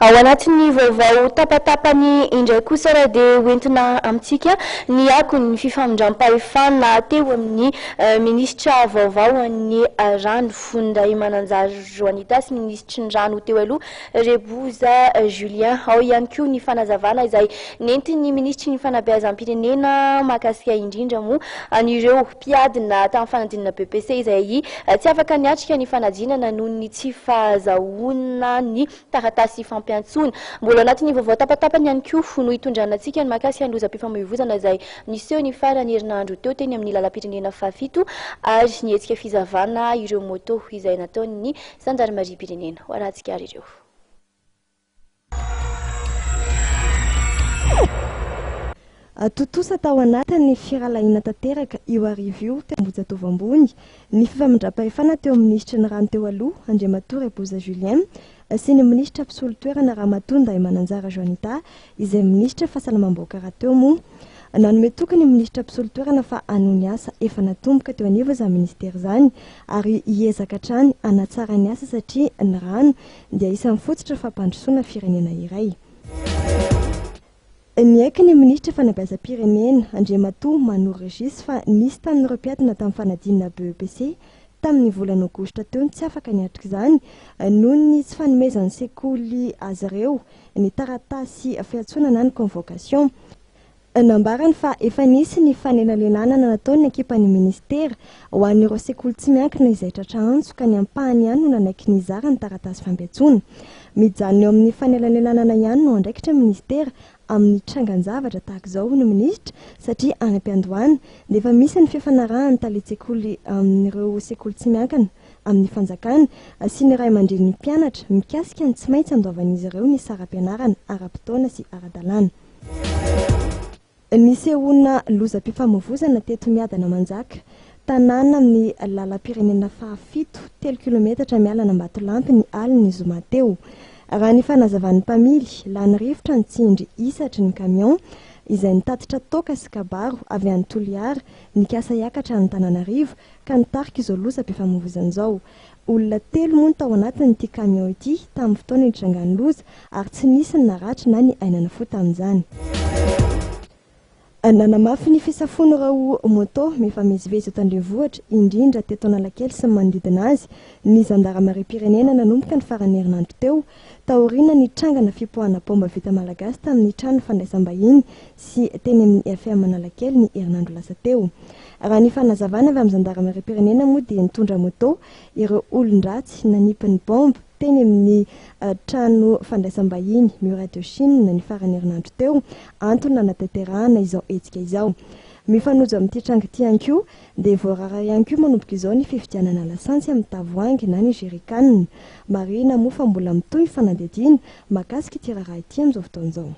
Ao anatin'ny vaovao tapatapany indray kosa ary dia hoentina amintsika ny akon'ny fifamindram-pahefana teo amin'ny minisitra vaovao an'ny rano, Ndahimananjary Joanita sy ny minisitry ny rano teo aloha, Reboza Julien. Ao ihany koa ny fanazavana izay nentin'ny minisitry ny fanabeazam-pirenena mahakasika indrindra moa an'ireo mpiadina tamin'ny fanadinana BEPC izay tsy afaka niatrika ny fanadinana noho ny tsy fahazahoana ny taratasy fampiantsoana. Mbola ao anatin'ny vaovao tapatapany ihany koa no hitondrana antsika ny mahakasika ny lozam-pifamoivoizana izay niseho ny faran'ny herinandro teo teny amin'ny lalam-pirenena fahafito ary ny hetsika fizavana ireo moto izay nataon'ny zandarimariam-pirenena. Ho arahantsika ary ireo. Tontosa tao anatin'ny firahalahiana tanteraka io hariva io teo Ambohijatovo Ambony ny fifamindram-pahefana teo amin'ny minisitry ny rano teo aloha, Andriamatoa Reboza Julien, sy ny minisitra mpisolo toerana Ramatoa Ndahimananjara Joanita, izay minisitry ny fahasalamam-bahoaka rahateo moa. Nanome toky ny minisitra mpisolo toerana fa hanohy ny asa efa natomboka teo anivon'izany minisitera izany ary hiezaka hatrany hanatsara ny asa satria ny rano dia isan'ny fototra fampandrosoana firenena iray. Niaiky ny minisitra fanabeazam-pirenena, Andriamatoa Manoro Régis fa nisy tamin'ireo mpiadina tamin'ny fanadinana BEPC tamin'ny volana aogositra teo ny tsy afaka niatrika izany noho ny tsy fanomezan'ny sekoly azy ireo ny taratasy fiantsoana na ny convocation. Nambarany fa efa nisy ny fanelanelanana nataon'ny ekipan'ny minisitera ho an'ireo sekoly tsy miankina izay tratra antso ka ny ampahany ihany no nanaiky nizara ny taratasy fampiantsoana. Mijanona eo amin'ny fanelanelanana ihany no andraikitra ny minisitera amin'ny trangan-javatra tahaka izao hoy ny minisitra satria any am-piandohana dia efa misy ny fifanarahan'ny talen-tsekoly amin'ireo sekoly tsy miankina amin'ny fanjakana sy ny ray aman-drenin'ny mpianatra mikasika ny tsy maintsy andoavan'izy ireo ny saram-pianarana ara-potoana sy ara-dalàna. Nisehoana lozam-pifamoivozana teto Miadana Manjaka, tanàna amin'ny lalam-pirenena fahafito, telo kilometatra miala an'Ambatolampy ny alin'ny zoma teo. Raha ny fanazavan'ny mpamily, lany rivotra ny tsindry hisatry ny camion, izay nitatitra toaka sy kabaro avy any Toliara nikasa hiakatra an'Antananarivo, ka nitarika izao lozam-pifamoivoizana izao. Olona telo moa no tao anatin'ity camion ity tamin'ny fotoana nitrangan'ny loza ary tsy nisy ny naratra na ny aina nafoy tamin'izany. Nanamafy ny fisafoan'ireo moto mifamezivezy eto an-drenivohitra, indrindra teto Analakely sy ny manodidina azy, ny zandarimariam-pirenena nanomboka ny faran'ny herinandro teo, taoriana nitrangana fipoahana baomba vita malagasy tamin'ny trano fandraisam-bahiny sy teny amin'ny FM Analakely ny herinandro lasa teo. Raha ny fanazavana avy amin'ny zandarimariam-pirenena moa dia nitondra moto ireo olon-dratsy nanipy ny baomba teny amin'ny trano fandraisam-bahiny Muraille de Chine ny faran'ny herinandro teo, antony nanatanterahana izao hetsika izao. Mifanojo amin'ity tranga ity ihany koa dia voarara ihany koa manomboka izao ny fividianana lasantsy amin'ny tavoahangy na ny jerrycan. Marihina moa fa mbola mitohy ny fanadihadiana mahakasika ity raharaha ity amin'izao fotoana izao.